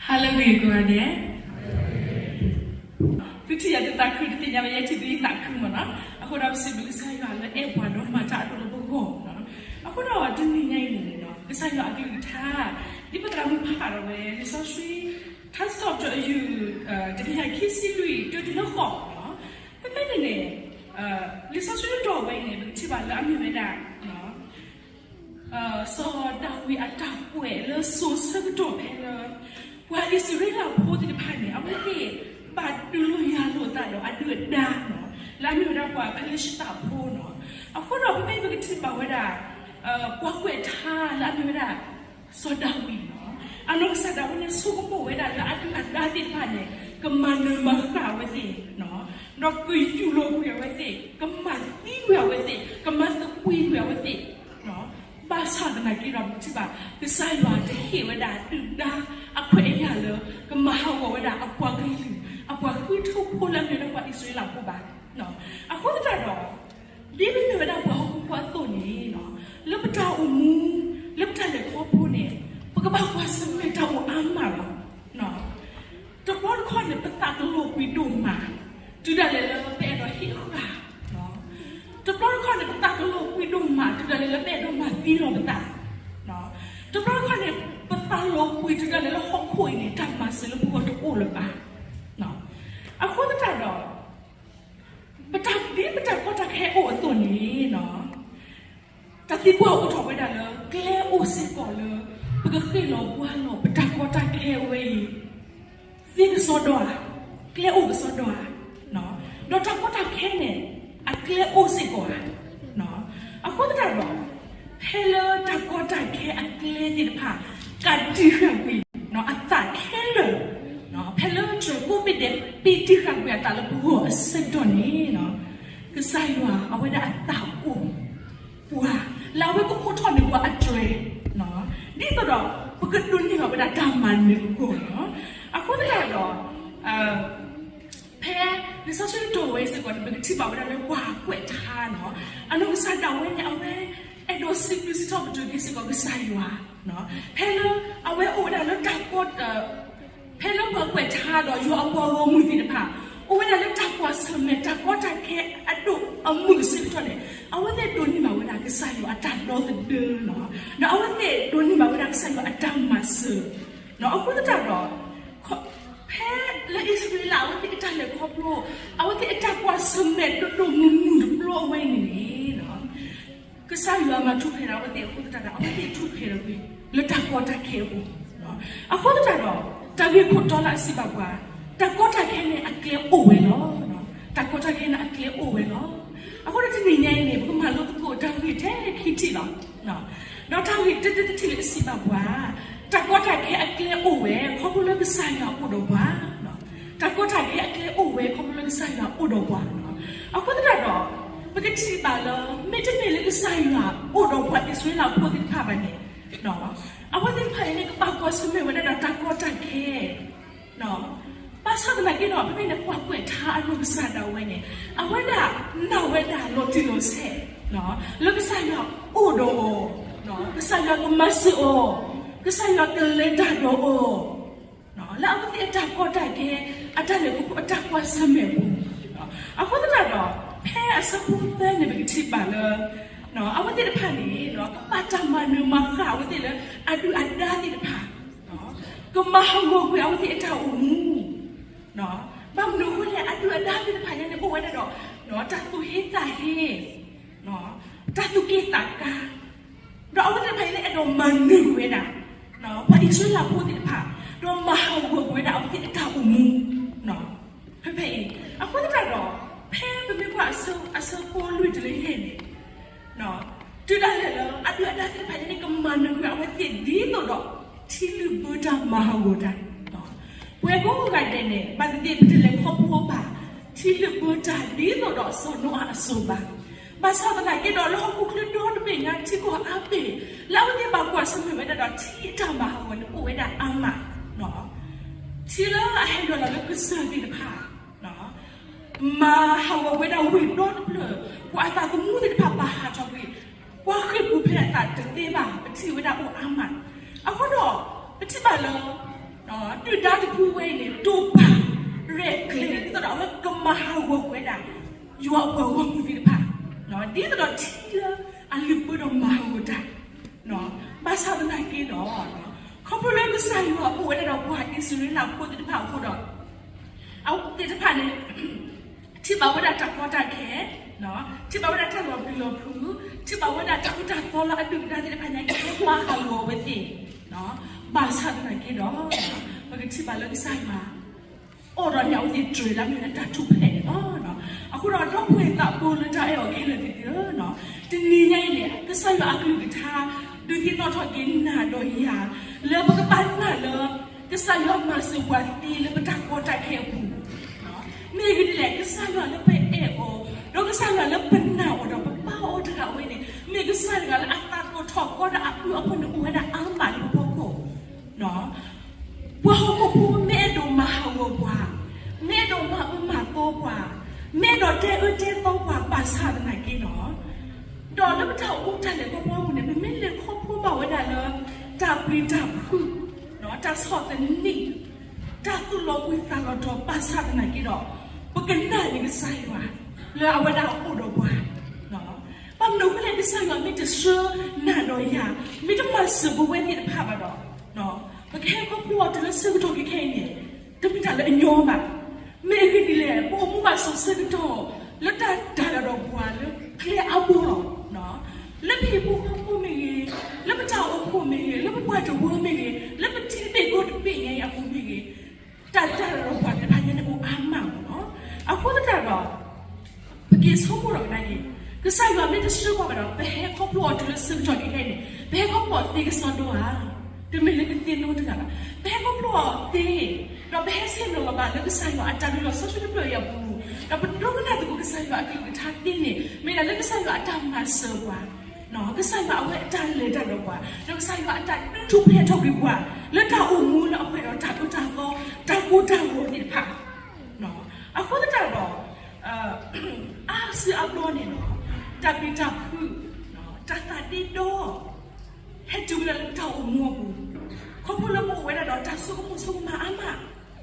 ဟါလၢအဂ့ၤကိးဂၤဒဲး, သုထံၣ်ယၤတသးခု တသ့ၣ်ညါဘၣ် ယဲထံၣ်သုသးခုမ့ၢ်နီၤ. အဃိဒီးပစံးဘျုးကစၢ်ယွၤလၢအဲၣ်ပှၤဒီးမၤတၢ်အဒိၣ်လၢပဂီၢ်နီၤ. အဃိဒီးတနံၤညါအံၤန့ၣ်နီၤ ကစၢ်ယွၤအကလုၢ်ကထါ ဒ်ပသရၣ်မုၣ်ဖးဒီးဝဲ လံာ်စီဆှံ ထါစံးထီၣ်ပတြၢၤအယုၢ် တကယၤခံဆံလွံၢ် တုၤလၢဃိးနီၤ. ဖဲဖဲန့ၣ်န့ၣ် လံာ်စီဆှံတတီၢ်ဝဲအံၤန့ၣ် ပကထံၣ်ဘၣ်လၢအမ့ၢ်ဝဲဒၣ် စီၤဒၤဝံးအတၢ်ကွဲးလၢစိၤဆၢကတီၢ်ဖဲလၢ ပှၤအံၣ်စရ့လးဖိသ့ၣ်တဖၣ်န့ၣ် အဝဲသ့ၣ်ဘၣ်တူၢ်လိာ်ယၢ်လိာ်သးဒီးအဒုၣ်အဒါနီၤ လၢအမ့ၢ်ဝဲဒၣ်ပှၤဖလ့ၡသးဖိနီၤ. အဃိဒီးဖဲဖဲအံၤပကထံၣ်ဘၣ်ဝဲဒၣ် ပှၤကွဲးထါလၢအမ့ၢ်ဝဲဒၣ် စီၤဒၤဝံးနီၤ. အနီၢ်ကစၢ်ဒၣ်ဝဲန့ၣ် ဆိကမိၣ်ဝဲဒၣ်လၢအဒုၣ်အဒါသ့ၣ်တဖၣ်န့ၣ် ကမၤနၢၤမၤဃၣ်အဝဲသ့ၣ်နီၤ, ဒီးကယူၢ်လီၤကွံာ်အဝဲသ့ၣ်, ကမၤသံကွံာ်အဝဲသ့ၣ်, ကမၤသပှ့ၤကွံာ်အဝဲသ့ၣ်နီၤ. ဘၣ်ဆၣ်သနာ်က့ဒီး ပထံၣ်ဘၣ် ကစၢ်ယွၤတဟ့ၣ်ဝဲဒၣ်ဒုၣ်ဒါအခွဲးအယာ်လၢ ကမၤဟးဂီၤဝဲဒၣ်အပှၤကလုာ်, အပှၤဃုထၢဖိလၢအမ့ၢ်ဝဲဒၣ်ပှၤအံၣ်စရ့လးဖိဘၣ်. အဃိသတးဒီး ဒ်ပမ့ၢ်ဝဲဒၣ်ပှၤဟီၣ်ခိၣ်ဖိအသိးန့ၣ်နီၤ, လၢပတၢ်အိၣ်မူ, လၢပတၢ်လဲၤခီဖျိန့ၣ် ပကဘၣ်ကွၢ်ဆၢၣ်မဲာ်တၢ်အိၣ်အါမးလီၤ. တဘျီတခီၣ်န့ၣ် ပသးကလီၤကွံာ်ဒိၣ်မး တုၤဒၣ်လဲာ်လၢပအဲၣ်ဒိးဟ့ၣ်အဃၢ်, တဘျီတခီၣ်န့ၣ် ပသးကလီၤကွံာ်ဒိၣ်မး တုၤဒၣ်လဲာ်လၢပအဲၣ်ဒိးမၤသံလီၤပသး, တဘျီတခီၣ်န့ၣ် ပသးလီၤကွံာ် တုၤဒၣ်လဲာ်လၢဟီၣ်ခိၣ်အံၤန့ၣ် တၢ်မၤစၢၤလၢပဂီၢ်တအိၣ်လၢၤဘၣ်. အဃိသတးဒီး ပတၢ်ဒ်ပတၢ်ကီတၢ်ခဲအိၣ်အသိးန့ၣ် တၢ်သံကွၢ်အိၣ်ထီၣ်ဝဲဒၣ်လၢ ကျဲအိၣ်စ့ၢ်ကီးလၢ ပကဃ့ၢ်လီၤဘှါလီၤ ပတၢ်ကီတၢ်ခဲအဝဲအံၤ သ့ကစီဒီဧါ, ကျဲအိၣ်ကစီဒီဧါ, ဒီးတၢ်ကီတၢ်ခဲန့ၣ် အကျဲအိၣ်စ့ၢ်ကီးဧါ. အဃိသတးဒီး ဖဲလၢတၢ်ကီတၢ်ခဲအကျဲသ့ၣ်တဖၣ် ကးတံာ်ဃာ်ကွံာ် အသးခဲလၢာ်, ဖဲလၢတြဲၤကိးဘ့ၣ်ဒဲး ပ့တံာ်ဃာ်ကွံာ်အသးလၢပဂီၢ်အဆၢကတီၢ်န့ၣ် ကစၢ်ယွၤအဝဲဒၣ်အသးအိၣ် ပှၤ လၢအဝဲကအိးထီၣ်န့ၢ်ပှၤအတြဲၤ, ဒ်သိးဒီး ပကဒိးန့ၢ်ဘၣ်ဝဲဒၣ်တၢ်မၤနၢၤအဂီၢ်လီၤ. အဃိသတးဒီး ဖဲလံာ်စီဆှံတတီၢ်ဝဲစ့ၢ်ကီးန့ၣ် ပကထံၣ်ဘၣ်ဝဲဒၣ်လၢပှၤကွဲးထါနီၤ, အနီၢ်ကစၢ်ဒၣ်ဝဲန့ၣ် အဝဲအဲၣ်ဒိးစံးဘျုးစံးထီၣ်ပတြၢၤက့ၤစ့ၢ်ကီးကစၢ်ယွၤ, ဖဲလၢအဝဲအိၣ်ဝဲဒၣ်လၢတၢ်ကီ ဖဲလၢပှၤကွဲးထါဒီးယွၤအပှၤဂီၢ်မုၢ်သ့ၣ်တဖၣ် အိၣ်ဝဲဒၣ်လၢတၢ်ကွၢ်ဆၢၣ်မဲာ် တၢ်ကီတၢ်ခဲအဒိၣ်အမုၢ်အဆၢကတီၢ်န့ၣ် အဝဲသ့ၣ်ဒိးန့ၢ်ဘၣ်ဝဲဒၣ်ကစၢ်ယွၤအတၢ်ဒီသဒၢလီၤ, ဒီးအဝဲသ့ၣ်ဒိးန့ၢ်ဘၣ်ဝဲဒၣ်ကစၢ်ယွၤအတၢ်မၤစၢၤ, အဃိသတးဒီး ဖဲလၢအံၣ်စရ့လးအဝဲသ့ၣ်အတၢ်လဲၤခီဖျိ အဝဲသ့ၣ်အတၢ်ကွၢ်ဆၢၣ်မဲာ်ဒိၣ်ဒိၣ်မုၢ်မုၢ်တဘျီအဝဲအံၤန့ၣ်န့ၣ် ကစၢ်ယွၤမၤထူၣ်ဖျဲးဒီးအဝဲသ့ၣ်အဃိသတးဒီး အဝဲသ့ၣ်ထူၣ်ဖျဲးလီၤကွံာ် လၢတၢ်ကီတၢ်ခဲအပူၤ, အဃိသတးဒီး တၢ်ဂ့ၢ်ခိၣ်တီလၢအစံးဘၣ်ပှၤ တၢ်ကီတၢ်ခဲန့ၣ်အကျဲအိၣ်ဝဲလီၤ, တၢ်ကီတၢ်ခဲန့ၣ်အကျဲအိၣ်ဝဲလီၤ. အဃိဒီးတနံၤညါအံၤန့ၣ် ပကမၤလိသကိးတၢ်ဂ့ၢ်ထဲခံထံၣ်လီၤ. ဒီးတၢ်ဂ့ၢ်တထံၣ်လၢအစံးဘၣ်ပှၤ တၢ်ကီတၢ်ခဲအကျဲအိၣ်ဝဲ ခီဖျိလၢကစၢ်ယွၤအိၣ်ဒီးပှၤ တၢ်ကီတၢ်ခဲအကျဲအိၣ်ဝဲခီဖျိလၢကစၢ်ယွၤအိၣ်ဒီးပှၤ, အဃိသတးဒီး ပကထံၣ်ဘၣ်လၢ မ့တမ့ၢ်လၢကစၢ်ယွၤအိၣ်ဒီးပှၤအံၣ်စရ့လးဖိသ့ၣ်တဖၣ်ဘၣ်န့ၣ် အဝဲသ့ၣ်တဖၣ်န့ၣ် ကဘၣ်ကွၢ်ဆၢၣ်မဲာ်ဝဲဒၣ်ဒီးတၢ်ကီတၢ်ခဲ ဘၣ်ဆၣ်သနာ်က့ဒီး ပမ့ၢ်လဲၤကွၢ်ကွဲးထါအနီၢ်ကစၢ်ဒၣ်ဝဲန့ၣ် အဝဲဒၣ်နာ်ဝဲဒၣ်လီၤတံၢ်လီၤဆဲး လၢကစၢ်ယွၤအိၣ်ဒီးအီၤ, ကစၢ်ယွၤကမၤစၢၤအီၤ, ကစၢ်ယွၤကလဲၤတၢ်ဒီးအီၤ လၢအဝဲသ့ၣ်အတၢ်ကီတၢ်ခဲ အတၢ်လဲၤခီဖျိအတၢ်ကွၢ်ဆၢၣ်မဲာ်အပူၤ, အဃိသတးဒီး ဖဲအဆၢဖိသၢန့ၣ် ပကထံၣ်ဘၣ်လၢ အဝဲသ့ၣ်တဖၣ်န့ၣ် ကဘၣ်တၢ်မၤနၢၤမၤဃၣ်အဝဲသ့ၣ်လၢ အဒုၣ်အဒါသ့ၣ်တဖၣ် ကမၤဟးဂီၤကွံာ်အဝဲသ့ၣ်အတၢ်အိၣ်မူ, ဘၣ်မနုၤအဃိလဲၣ် အဒုၣ်အဒါသ့ၣ်တဖၣ်ညါန့ၣ် အိၣ်ဝဲဒၣ်ဒီး တၢ်သူၣ်ဟ့သးဟ့ တၢ်သူၣ်က့ၣ်သးကါ, ဒီးအဝဲသ့ၣ်တဖၣ်အံၤန့ၣ် အဲၣ်ဒိးမၤနၢၤဝဲဒၣ် ပှၤအံၣ်စရ့လးဖိသ့ၣ်တဖၣ်, ဒီးမၤဟးဂီၤကွံာ်ဝဲဒၣ်အဝဲသ့ၣ်အတၢ်အိၣ်မူ ဖဲဖဲအံၤ, အဃိသတးဒီး ဖဲပမ့ၢ်ကွၢ်အဆၢဖိလွံၢ်တုၤလၢယဲၢ်န့ၣ် တုၤဒၣ်လဲာ်လၢ အဒုၣ်အဒါသ့ၣ်တဖၣ်ညါန့ၣ် ကမၤနၢၤကွံာ်အဝဲသ့ၣ်ဒ်သိးဒီး ထံလုၢ်ဘၢတၢ်မၤဟးဂီၤတၢ်, ပှၤကိးဂၤဒဲးန့ၣ် ဘၣ်သ့ၣ်သ့ၣ်ပတလဲၤခီဖျိဘၣ် ထံလုၢ်ဘၢတၢ်ဒ်သိးဒီးစီၤနိအၤအစိၤဘၣ်. ဘၣ်ဆၣ်သနာ်က့ဒီး လၢဟီၣ်ခိၣ်ချၢဒီတဘ့ၣ်ညါ ထံကီၢ်အါဘ့ၣ် လၢအဝဲသ့ၣ်ဘၣ်ကွၢ်ဆၢၣ်မဲာ်ဝဲဒၣ်ဒီး ထံအတၢ်မၤဟးဂီၤန့ၣ် အိၣ်ဝဲဒၣ်အါမး, ထံလၢအဟဲလီၤလၢကစၢၢ်သ့ၣ်တဖၣ် မၤဟးဂီၤဝဲဒၣ်ဝ့ၢ်ဒီတဖျၢၣ်, ပှၤအသးသမူသ့ၣ်တဖၣ်ဘၣ်ဟးထီၣ်ကွံာ်, ပှၤဃ့ၢ်ပူၤဖျဲးအသးတသ့ဘၣ်, ပထံၣ်ဝဲဒၣ်အိၣ်အါမး. အဃိဒီး ပထံၣ်ဘၣ်လၢ ဒုၣ်ဒါတဖုဝဲအံၤန့ၣ် တိာ်ပာ်ရဲၣ်ကျဲၤ ဒ်သိးဒီးအဝဲကမၤဟးဂီၤဝဲဒၣ် ယွၤအပှၤဂီၢ်မုၢ်သ့ၣ်တဖၣ်, ဒ်သိးဒီးထံလၢအလုၢ်ပၢဒီးမၤဟးဂီၤတၢ်, ဘၣ်ဆၣ်သနာ်က့ဒီး ခီဖျိလၢကစၢ်ယွၤအိၣ်ဝဲဒၣ်ဒီးပှၤအံၣ်စရ့လးဖိသ့ၣ်တဖၣ်အဃိဒီး အဝဲသ့ၣ်တဖၣ်န့ၣ် ထံၣ်ဘၣ်ဝဲဒၣ်တၢ်ကီတၢ်ခဲ, ထံၣ်ဘၣ်ဝဲဒၣ်တၢ်လီၤပျံၤလီၤဖုး, ထံၣ်ဘၣ်ဝဲဒၣ်တၢ်အုၣ်တၢ်သီလၢအဒုၣ်အဒါသ့ၣ်တဖၣ်ညါကဟဲမၤဟးဂီၤအဝဲသ့ၣ်, ဘၣ်ဆၣ်သနာ်က့ဒီး ပကထံၣ်ဘၣ်လၢကစၢ်ယွၤ အိၣ်ဒီးညၣ်အဝဲသ့ၣ်တြဲၤလၢအမ့ၢ်ဝဲဒၣ်တၢ်ထူၣ်ဖျဲးန့ၣ်လီၤ. အဃိဒီးဒီပုၢ်ဝဲၢ်သးဘိလၢတၢ်အဲၣ်အီၤခဲလၢာ်သ့ၣ်ဧၢ, တနံၤညါအံၤန့ၣ် ကစၢ်ယွၤအကလုၢ်ကထါ ဒုးသ့ၣ်နီၣ်ထီၣ်က့ၤနၤဒီးယၤ လၢပကဘၣ်နာ်လၢ ကစၢ်ယွၤမၤစၢၤပှၤသ့လၢပတၢ်ကီတၢ်ခဲအပူၤ, မ့ၢ်ဂ့ၢ်ဒ်လဲၣ် ကစၢ်ယွၤလၢပအဲၣ်အီၤ ဒီးကစၢ်ယွၤလၢပနာ်အီၤဒီးပပာ်အီၤတဂၤဝဲန့ၣ် မ့ၢ်ကစၢ်တဂၤလၢအသးဒိၣ်ထီၣ်ကီဒီးအဘျုးအဖှိၣ်န့ၣ်အိၣ်ဝဲဒၣ်အါမးလၢပဖီခိၣ် ပှၤဟီၣ်ခိၣ်ဖိမ့ၢ်အဲၣ်ဒိးမၤဟးဂီၤပှၤ, မ့ၢ်အဲၣ်ဒိးမၤအၢမၤသီပှၤ, မ့ၢ်အဲၣ်ဒိးတဲအၢတဲသီပှၤဘၣ်ဆၣ်သနာ်က့ဒီး, ဒီးလၢပတၢ်အိၣ်မူတၢ်လဲၤခီဖျိအပူၤန့ၣ် ပမ့ၢ်လဲၤခီဖျိဘၣ်ဝဲဒၣ်လၢ တၢ်ပျံၤတၢ်ဖုး, တၢ်ဆီၣ်သနံး, တၢ်သူၣ်လီၤဘှံးသးလီၤတီၤဘၣ်ဆၣ်သနာ်က့ဒီး, ပကနာ်န့ၢ်ကစၢ်ယွၤ လၢအဝဲဒၣ်အိၣ်ဒီးပှၤ ဘၣ်မနုၤအဃိလဲၣ် ကစၢ်ယွၤမ့ၢ်တဆှၢနၤဒီးယၤ, မ့ၢ်တမၤစၢၤပဝဲသ့ၣ်တဖၣ်ဘၣ်ဒီး, ပကဟဲခီဖျိအီၤတုၤလၢဆၢကတီၢ်ခဲအံၤန့ၣ်, တမ့ၢ်တၢ်လၢအညီဘၣ်. မ့ၢ်အဂ့ၢ်ဒ်လဲၣ် ပအိၣ်မူဘၣ်စီၤဆၢကတီၢ် လၢတၢ်ဒုးတၢ်ယၤဒီးပှၤလၢကျဲအါဘိလီၤ. လၢပဟံၣ်ဖိဃီဖိမ့ၢ်ဂ့ၤ, လၢပတၢ်အိၣ်ဖှိၣ်မ့ၢ်ဂ့ၤ, လၢပပှၤတဝၢမ့ၢ်ဂ့ၤ, လၢပထံတဘ့ၣ်ကီၢ်တဘ့ၣ်ညါအံၤအပူၤမ့ၢ်ဂ့ၤ, တၢ်ဒုးတၢ်ယၤဒီးပှၤသ့ၣ်တဖၣ်ညါန့ၣ်အိၣ်အါမးလီၤ. အဃိသတးဒီး ပက့ၤဆိကမိၣ်ဒီးကဒါက့ၤ, ကစၢ်ယွၤမ့ၢ်တဆှၢပှၤဘၣ်ဒီး ပဟဲခီဖျိအီၤတုၤလၢဆၢကတီၢ်ခဲအံၤန့ၣ် ပဟဲခီဖျိအီၤသ့ကစီဒီဧါ. တမ့ၢ်လၢကသ့နီတဂၤဘၣ်. ပဟဲခီဖျိအီၤသ့, ဒီးပဟဲဆ့ၣ်နီၤလီၤဘၣ်လၢကစၢ်ယွၤအတၢ်ဒုးလီၤဆီဆူတဖျၢၣ်အံၤအပူၤ, ဒီးပဒိကနၣ်သကိးကစၢ်ယွၤအကလုၢ်ကထါသ့န့ၣ် မ့ၢ်ဒၣ်လၢကစၢ်ယွၤအတၢ်မၤစၢၤပှၤ ကစၢ်ယွၤအဝဲအတၢ်လဲၤတၢ်ဒီးပှၤ, ဒီးကစၢ်ယွၤအတၢ်ဒုးထူၣ်ဖျဲးထီၣ်က့ၤပှၤ လၢတၢ်အိၣ်မူလၢအပှဲၤဒီးတၢ်အၢတၢ်သီ တၢ်ကိၢ်တၢ်ဂီၤသ့ၣ်တဖၣ်. အဃိသတးဒီး အါစုအါဘျီန့ၣ်လီၤ, တၢ်ပျံၤတၢ်ဖုး, တၢ်သးဒ့ဒီ ဟဲတုၤဝဲဒၣ်လၢပတၢ်အိၣ်မူအပူၤ, ခီဖျိလၢပအိၣ်ဝဲဒၣ်ဒီးတၢ်ဆိကမိၣ်ဆိကမးအါမး,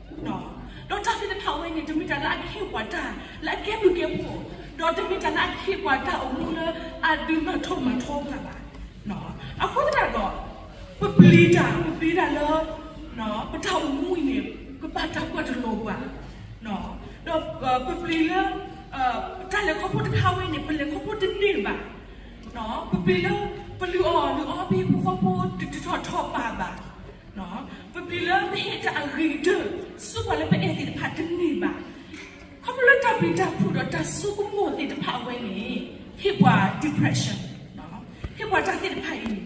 ဒီးတၢ်သ့ၣ်တဖၣ်ဝဲန့ၣ် တမ့ၢ်တၢ်လၢအကဟ့ၣ်ပှၤတၢ်လၢအကဲဘျုးကဲဖှိၣ်, ဒီးတမ့ၢ်တၢ်လၢအကဟ့ၣ်ပှၤတၢ်အိၣ်မူလၢအဒုးမၤထီၣ်မၤထီပှၤဘၣ်. အဃိသတးဒီး ပပျံၤတၢ် ပပျံၤတၢ်လၢ ပတၢ်အိၣ်မူအံၤန့ၣ် ကဘၣ်တၢ်ကွၢ်တလီၤပှၤ, ဒီးပပျံၤလၢ ပတၢ်လဲၤခီဖျိတခါဝဲန့ၣ် ပလဲၤခီဖျိတန့ၢ်ဘၣ်, ပပျံၤလၢ ပလုၢ်အီၣ်လုၢ်အီပဟံၣ်ဖိဃီဖိတထုးထီၣ်ထီပာ်ဘၣ်, ပပျံၤလၢပဟ့ၣ်တၢ်အဂ့ၤကတၢၢ် ဆူပှၤလၢပအဲၣ်သ့ၣ်တဖၣ်တန့ၢ်ဘၣ်. ခီဖျိလၢတၢ်ပျံၤတၢ်ဖုးဒီးတၢ်ဆိကမိၣ်သ့ၣ်တဖၣ်အဝဲန့ၣ် ဟ့ၣ်ပှၤ depression, ဟ့ၣ်ပှၤတၢ်သ့ၣ်တဖၣ်အံၤ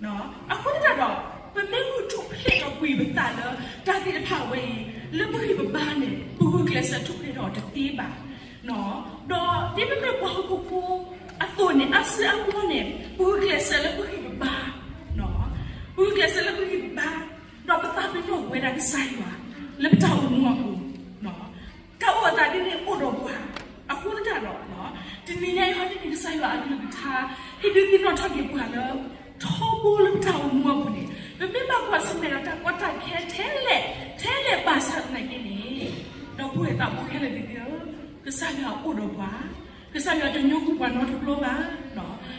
န့ၣ်, အဃိသတးဒီး ပမ့ၢ်ဂုာ်ထူၣ်ဖျဲးဒီးကွံာ်ပသးလၢ တၢ်သ့ၣ်တဖၣ်အဝဲအံၤ လၢပဂံၢ်ပဘါန့ၣ် ပဂုာ်ကျဲးစၢးထူၣ်ဖျဲးထီၣ်တသ့ဘၣ်. ဒီးဒ်ပမ့ၢ်ပှၤဟီၣ်ခိၣ်ဖိအသိးန့ၣ် အါစုအါဘျီန့ၣ် ပဂုာ်ကျဲးစၢးလၢပဂံၢ်ပဘါ, ပဂုာ်ကျဲးစၢးလၢပဂံၢ်ပဘါ, ဒီးပသးပ့ၤနီၣ်ဝဲဒၣ်ကစၢ်ယွၤ လၢပတၢ်အိၣ်မူအပူၤ, တၢ်အိၣ်အသးဒ်န့ၣ်အိၣ်ဒီးပှၤ, အဃိသတးဒီး တနံၤညါအံၤဟီဒ်န့ၣ် ကစၢ်ယွၤအကလုၢ်ကထါဟ့ၣ်ဒုးသ့ၣ်နီၣ်ထီၣ်က့ၤပှၤလၢ ထီဘိလၢပတၢ်အိၣ်မူအပူၤန့ၣ် ပမ့ၢ်ဘၣ်ကွၢ်ဆၢၣ်မဲာ်ဒီးတၢ်ကီတၢ်ခဲထဲလဲၣ် ထဲလဲၣ်ဘၣ်ဆၣ်သနာ်က့န့ၣ်, ဒီပုၢ်ဝဲၢ်သးဘိခဲလၢာ်သ့ၣ်ဧၢ, ကစၢ်ယွၤအိၣ်ဒီးပှၤ, ကစၢ်ယွၤတညိကွံာ်ပှၤနီတဘျီဘၣ်.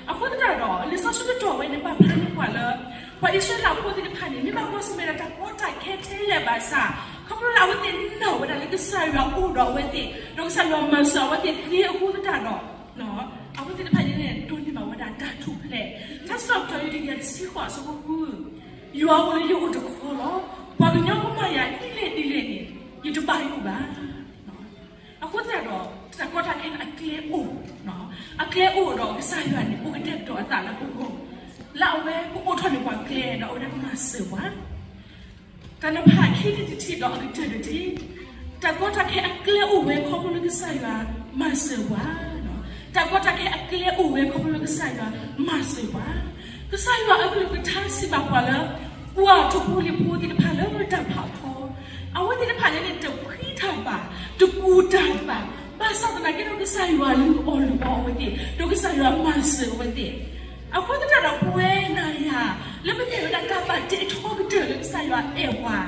အဃိသတးဒီး လံာ်စီဆှံကတိၤဝဲန့ၣ် ပာ်ဖျါန့ၢ်ပှၤလၢ ပှၤအံၣ်စရ့လးဖိသ့ၣ်တဖၣ်န့ၣ် မ့ၢ်ဘၣ်ကွၢ်ဆၢၣ်မဲာ်ဒီးတၢ်ကီတၢ်ခဲထဲလဲၣ်ဘၣ်ဆၣ်, ခီဖျိလၢအဝဲသ့ၣ်နာ်ဝဲဒၣ်လၢကစၢ်ယွၤအိၣ်ဒီးအဝဲသ့ၣ် ဒီးကစၢ်ယွၤမၤစၢၤအဝဲသ့ၣ်သ့အဃိသတးဒီး အဝဲသ့ၣ်တဖၣ်န့ၣ် ဒိးန့ၢ်ဘၣ်ဝဲဒၣ်တၢ်ထူၣ်ဖျဲး, ထါစံးထီၣ်ပတြၢၤ တကယၤတဆံဃိး အဆၢဖိဃု, ယွၤအိၣ်လၢယအိၣ်တခီလီၤ. ပှၤကညီကမၤယၤဒ်လဲၣ်ဒ်လဲၣ်န့ၣ် ယတဘၣ်ယိၣ်ဘၣ်. အဃိသတးဒီး တၢ်ကီတၢ်ခဲန့ၣ်အကျဲအိၣ်, အကျဲအိၣ်ဒီးကစၢ်ယွၤန့ၣ် အိၣ်ကတဲာ်ကတီၤအသးလၢပဂီၢ်, လၢအဝဲကအိးထီၣ်န့ၢ်ပှၤကျဲ ဒီးအဝဲဒၣ်ကမၤစၢၤပှၤ တၢ်နဖးခံထံၣ်တထံၣ်ဒီးအကတၢၢ်တထံၣ်, တၢ်ကီတၢ်ခဲအကျဲအိၣ်ဝဲခီဖျိလၢကစၢ်ယွၤမၤစၢၤပှၤ, တၢ်ကီတၢ်ခဲအကျဲအိၣ်ဝဲခီဖျိလၢကစၢ်ယွၤမၤစၢၤပှၤ, ကစၢ်ယွၤအကလုၢ်ကထါစံးဘၣ်ပှၤလၢ ကွၢ်ထိၣ်ဖိလံၣ်ဖိသ့ၣ်တဖၣ်လၢတၢ်ဖးဖီ, အဝဲသ့ၣ်တဖၣ်န့ၣ်န့ၣ် တဖှံတၢ်ဘၣ်, တကူးတၢ်ဘၣ်, ဘၣ်ဆၣ်သနာ်က့ဒီးကစၢ်ယွၤလုၢ်အီၣ်လုၢ်အီအဝဲသ့ၣ်, ဒီးကစၢ်ယွၤမၤစၢၤအဝဲသ့ၣ်, အဃိသတးဒီးပဝဲနၤယၤ လၢပမ့ၢ်ဝဲဒၣ်တၢ်ဘၣ်တ့အထီကတၢၢ်လၢကစၢ်ယွၤအဲၣ်ပှၤ,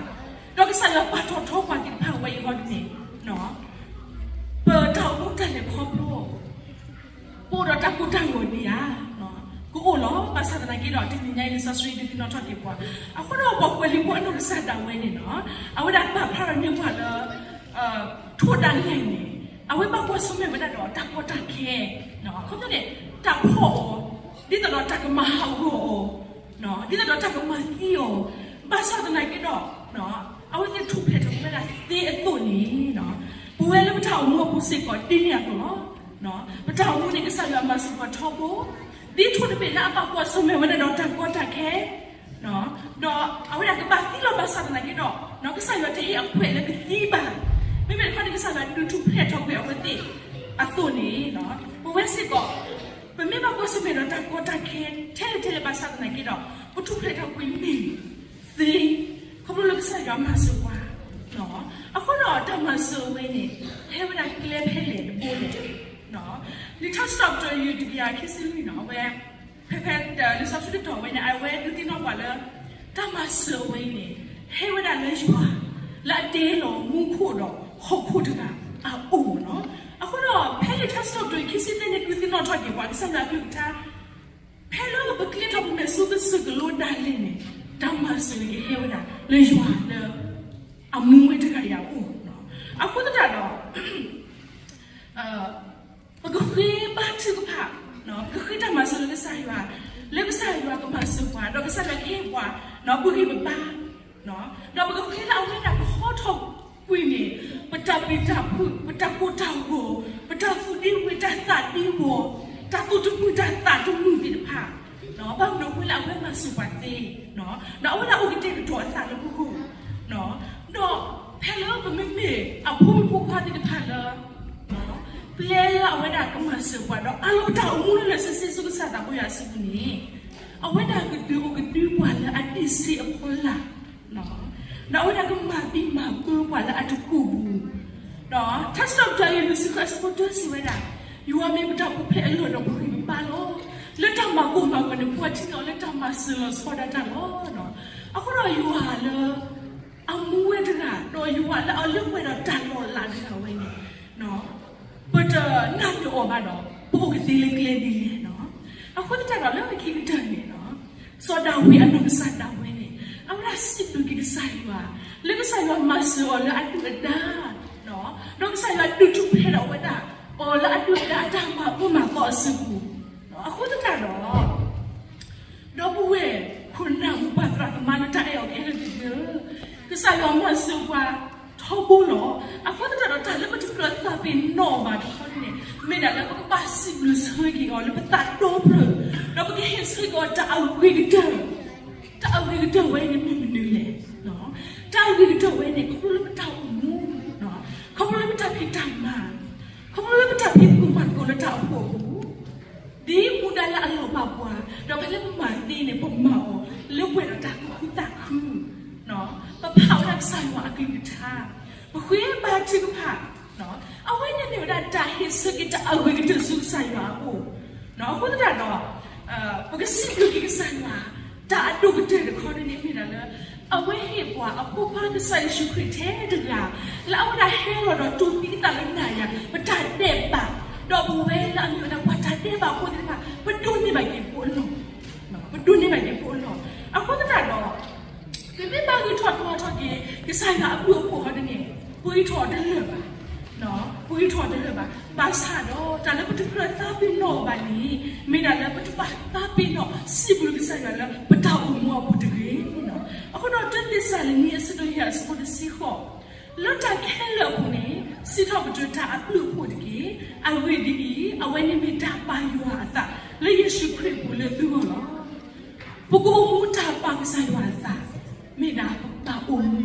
ဒီးကစၢ် ကစၢ်ယွၤပာ်ထီၣ်ထီပှၤသ့ၣ်တဖၣ်ဝဲအံၤဟီဒ်န့ၣ်, ပတၢ်အိၣ်မူတၢ်လဲၤခီဖျိ ပအိၣ်ဒီးတၢ်ကိၢ်တၢ်ဂီၤဒံးဧါ, ကအိၣ်လီၤ. ဘၣ်ဆၣ်သနာ်က့ဒီး တနံၤညါအံၤလံာ်စီဆှံဒုးသ့ၣ်နီၣ်ထီၣ်က့ၤပှၤ, အဃိဒီးပှၤကွဲးလံာ်ဖိအနီၢ်ကစၢ်ဒၣ်ဝဲန့ၣ်လီၤ, အဝဲဒၣ်ပာ်ဖျါထီၣ်န့ၢ်ပှၤလၢ ထိၣ်တၢ်လဲၢ်န့ၣ် အဝဲဘၣ်ကွၢ်ဆၢၣ်မဲာ်ဝဲဒၣ်ဒီးတၢ်ကီတၢ်ခဲ, ခီဖျိန့ၣ် တၢ်ဖီၣ်အီၤ, ဒ်သိးဒီးတၢ်ကမၤဟးဂီၤအီၤ, ဒ်သိးဒီးတၢ်ကမၤသံအီၤ, ဘၣ်ဆၣ်သနာ်က့ဒီး အဝဲသ့ၣ်ထူၣ်ဖျဲးထီၣ်ဝဲဒၣ်သ့အသိးန့ၣ်, ပဝဲလၢပတၢ်အိၣ်မူအပူၤစ့ၢ်ကီးဒ်န့ၣ်အသိးလီၤ. ပတၢ်အိၣ်မူန့ၣ် ကစၢ်ယွၤမၤစၢၤပှၤထီဘိ, ဒ်ထိၣ်တဘ့ၣ်လၢအဘၣ်ကွၢ်ဆၢၣ်မဲာ်ဝဲဒၣ်ဒီးတၢ်ကီတၢ်ခဲ ဒီးအဝဲဒၣ်ကဘၣ်သံလီၤဘၣ်ဆၣ်သနာ်က့ဒီး ကစၢ်ယွၤတဟ့ၣ်အခွဲးလၢကသံဘၣ်. မ့မ့ၢ်တခီန့ၣ် ကစၢ်ယွၤဒုးထူၣ်ဖျဲးထီၣ်ကွံာ်အဝဲသ့ၣ်အသိးန့ၣ်, ပဝဲစ့ၢ်ကီး ပမ့ၢ်ဘၣ်ကွၢ်ဆၢၣ်မဲာ်ဒီးတၢ်ကီတၢ်ခဲထဲလဲၣ်ထဲလဲၣ်ဘၣ်ဆၣ်သနာ်က့ဒီး ပထူၣ်ဖျဲးထီၣ်ကွံာ်န့ၣ်သ့, ခီဖျိလၢကစၢ်ယွၤမၤစၢၤပှၤ အဃိဒီးတၢ်မၤစၢၤအဝဲန့ၣ် ဟဲဝဲဒၣ်ကျဲဖဲလဲၣ်တဘိလဲၣ်. လံာ်ထါစံးထီၣ်ပတြၢၤ တကယၤခံဆံလွံၢ်န့ၣ် အဝဲ ဖဲ ဖဲ လံာ်စီဆှံတတီၤဝဲန့ၣ် အဝဲဒုးသ့ၣ်နီၣ်ပှၤလၢ တၢ်မၤစၢၤအဝဲအံၤန့ၣ် ဟဲဝဲဒၣ်လၢယွၤ လၢအတဲလီၤမူခိၣ်ဒီးဟီၣ်ခိၣ်တဂၤအအိၣ်လီၤ. အဃိဒီး ဖဲလံာ်ထါစံးထီၣ်ပတြၢၤ ခံဆံသၢန့ၣ် ဒုးသ့ၣ်နီၣ်ထီၣ်က့ၤပှၤ ကစၢ်ယွၤအကလုၢ်ကထါ ဖဲလၢပကျဲထီၣ်ပမဲာ်ဆူကစၢၢ်ကလိဒၣ်လဲာ်န့ၣ် တၢ်မၤစၢၤန့ၣ်ကဟဲဝဲဒၣ်လၢယွၤလၢ အမူဝဲတဂၤအံၤအအိၣ်. အဃိသတးဒီး ပကဃ့ဘါထုကဖၣ်, ပကဃ့တၢ်မၤစၢၤလၢကစၢ်ယွၤ, လၢကစၢ်ယွၤကမၤစၢၤပှၤ, ဒီးကစၢ်ယွၤကဟ့ၣ်ပှၤ ပဂံၢ်ပဘါ, ဒီးပကဃ့လၢအဝဲဒၣ်ကဟီထီၣ်ကွံာ်န့ၣ် ပတၢ်ပျံၤတၢ်ဖုး, ပတၢ်ကိၢ်တၢ်ဂီၤ, ပတၢ်သူၣ်ဒံဝုၤ, တၢ်သးဒံဝီၤ, တၢ်သူၣ်တမုာ်တၢ်သးတမုာ်သ့ၣ်တဖၣ်, ဘၣ်မနုၤအဃိလၢအဝဲမၤစၢၤပှၤသ့, ဒီးအဝဲဒၣ်အိၣ်ကတဲာ်ကတီၤအသးလၢပဂီၢ်, ဒီးဖဲလၢပမ့မ့ၢ်အဖိမုၣ်ဖိခွါသ့ၣ်တဖၣ်လၢ ပျဲလၢအဝဲဒၣ်ကမၤစၢၤပှၤ ဒီးအးလီၤပတၢ်အိၣ်မူလၢလၢာ်ဆ့ဆ့ဆူကစၢ်သးဘိယွၤအစုပူၤန့ၣ်, အဝဲဒၣ်ကဒုးအိၣ်ကဒုပှၤလၢအဒံးဆှံအဖီလာ်, ဒီးအဝဲဒၣ်ကမၤဘံၣ်မၤဘၢပှၤလၢအတကူၣ်ပူၤ, ဒီးထါစံးထီၣ်ပတြၢၤယွၤစံးဆၢအဆၢဖိတၢစံးဝဲဒၣ်, ယွၤမ့ၢ်ပတၢ်ပူၤဖျဲးအလီၢ်ဒီးပဂံၢ်ပဘါလီၤ. လၢတၢ်မၤကိၢ်မၤဂီၤန့ၣ် ပှၤထံၣ်န့ၢ်အီၤလၢတၢ်မၤစၢၤလီၤဆီဒၣ်တၢ်လီၤ. အဃိဒီးယွၤလၢ အမူဝဲတဂၤ ဒီးယွၤလၢအလၢပှဲၤဒီးတၢ်လီၤလးတဂၤဝဲန့ၣ် ပတနာ်န့ၢ်အီၤဘၣ်ဒီး ပအိၣ်ကသ့လၢကျဲဒ်လဲၣ်. အဃိသတးဒီးလၢခံကတၢၢ်န့ၣ် စီၤဒၤဝံးအနီၢ်ကစၢ်ဒၣ်ဝဲန့ၣ် အဝဲဒၣ်စံးဘျုးက့ၤကစၢ်ယွၤ လၢကစၢ်ယွၤမၤစၢၤအီၤလၢအဒုၣ်အဒါ, ဒီးကစၢ်ယွၤဒုးထူၣ်ဖျဲးထီၣ်ဝဲဒၣ် အီၤလၢအဒုၣ်အဒါအတၢ်မၤအၢမၤသီအစုပူၤ, အဃိသတးဒီး ဒီပုၢ်ဝဲၢ်ခိၣ်နၢ်မိၢ်ပၢ်သရၣ်သမါလၢတၢ်အဲၣ်အီၤခဲလၢာ်သ့ၣ်ဧၢ, ကစၢ်ယွၤမၤစၢၤပှၤထီဘိလီၤ. အဃိသတးဒီးတၢ်လၢပတကြၢးသးပ့ၤနီၣ်ဘၣ်တခီန့ၣ် မ့ၢ်ဒၣ်လၢပကဘၣ်စံးဘျုးဆၢက့ၤအီၤလၢပသးဒီဖျၢၣ်, ဒီးပကဟ့ၣ်ဆၢက့ၤအီၤတၢ်အဂ့ၤကတၢၢ်, တၢ်အဂ့ၤကတၢၢ်ဝဲန့ၣ်မ့ၢ်မနုၤလဲၣ်. တၢ်အဂ့ၤကတၢၢ်ဝဲန့ၣ် ခီဖျိလၢပတၢ်အိၣ်မူ, ခီဖျိလၢပတၢ်ဖံးတၢ်မၤ, ခီဖျိလၢပတၢ်ဖံးသကိးမၤသကိးလၢတၢ်အိၣ်ဖှိၣ်အပူၤ ဒ်မူဒါလၢအလီၢ်ဘၣ်ပှၤ, ဒီးဖဲလၢပမၤသ့န့ၣ် ပမၤအီၤလၢပှဲၤဒီးတၢ်သူၣ်ခုသးခု, ပဖးဝဲဒၣ်ကစၢ်ယွၤအကလုၢ်ကထါ, ပဃ့ဘါထုကဖၣ်, အဝဲန့ၣ်မ့ၢ်ဝဲဒၣ်တၢ်ဟ့ၣ်ဆၢက့ၤတၢ်အဂ့ၤကတၢၢ်ဆူကစၢ်ယွၤအအိၣ်, အဃိသတးဒီး ပကစံးဘျုးက့ၤကစၢ်ယွၤ တၢ်အဒိၣ်ကတၢၢ်တခီန့ၣ်မ့ၢ်ဒၣ်လၢ အဝဲဟ့ၣ်ပှၤအဖိခွါကစၢ်ယ့ၣ်ၡူးခရံာ်ထဲတဂၤ လၢအဝဲဒၣ်ဟဲလီၤဒီးတိၢ်သံအသးလၢနၤယၤ ပတၢ်ဒဲးဘး, ဒီးပဝဲလၢအမ့ၢ်ဝဲဒၣ်ပှၤတၢ်ဒဲးဘးဖိသ့ၣ်တဖၣ် ပဒိးန့ၢ်ဘၣ်က့ၤဖိအလီၢ်, ပဒိးန့ၢ်ဘၣ်က့ၤဖိအလီၢ်, အဃိသတးဒီး ပမ့ၢ်ဘၣ်ဂ့ၤထီၣ်ဒွးထီၣ်က့ၤ ကစၢ်ယွၤအဘျုးအဖှိၣ်ဟီဒ်န့ၣ် ပဂံၢ်ထီၣ်တလၢာ်ဘၣ်, ပဂံၢ်ထီၣ်တလၢာ်ဘၣ်, ဘၣ်ဆၣ်ဒီး တၢ်လၢပတကြၢးသးပ့ၤနီၣ်ဘၣ်န့ၣ် မ့ၢ်ဒၣ်လၢပတဘၣ်သးပ့ၤနီၣ်စံးဘျုးကစၢ်ယွၤလၢပတၢ်အိၣ်မူအပူၤတဂ့ၤ. အဃိဒီးတၢသ့းစၤလနံအဆၢဒိၣ်ယဲၢ်အဆၢဖိတဆံဃိး, လၢတၢ်ခဲလၢာ်အပူၤန့ၣ် စံးထီၣ်ပတြၢၤတၢ်အဘျုးအဖှိၣ်တက့ၢ်. အဂ့ၢ်ဒ်အံၤ, အဝဲန့ၣ်မ့ၢ်တၢ်ပာ်ယွၤအသး လၢယ့ၣ်ၡူးခရံာ်အပူၤလၢသုဂီၢ်လီၤ. ပကအိၣ်မူတၢ်ပာ်ကစၢ်ယွၤအသး မ့ၢ်ဒၣ်ပအိၣ်မူ,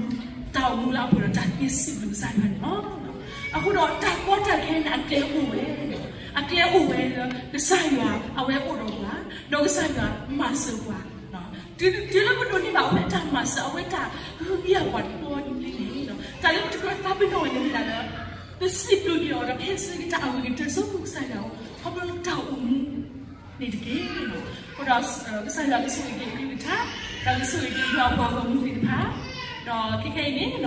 တၢ်အိၣ်မူလၢအပှဲၤဒီးတၢ်သ့စံးဘျုးကစၢ်ယွၤန့ၣ်လီၤ. အဃိဒီးတၢ်ကီတၢ်ခဲန့ၣ် အကျဲအိၣ်ဝဲ, အကျဲအိၣ်ဝဲလၢ ကစၢ်ယွၤအဝဲအိၣ်ဒီးပှၤ, ဒီးကစၢ်ယွၤမၤစၢၤပှၤ, တုၤလၢပဒိးန့ၢ်ဘၣ်အဝဲတၢ်မၤစၢၤ အဝဲတၢ်ကဟုကယာ်ပှၤတဘျီန့ၣ်, တၢ်လၢပတကြၢးသးပ့ၤနီၣ်ဝဲန့ၣ်မ့ၢ်ဒၣ်လၢ ပစံးဘျုးက့ၤအီၤဒီး ပဟ့ၣ်ဆၢက့ၤတၢ်အဂ့ၤကတၢၢ်ဆူကစၢ်ယွၤအအိၣ် ခီဖျိလၢပတၢ်အိၣ်မူန့ၣ်တက့ၢ်. အဃိဒီး ကစၢ်ယွၤကဆိၣ်ဂ့ၤက့ၤအကလုၢ်ကထါ, ဒီးကဆိၣ်ဂ့ၤက့ၤယွၤအပှၤဂီၢ်မုၢ်သ့ၣ်တဖၣ်, ဒီးခဲခဲအံၤန့ၣ်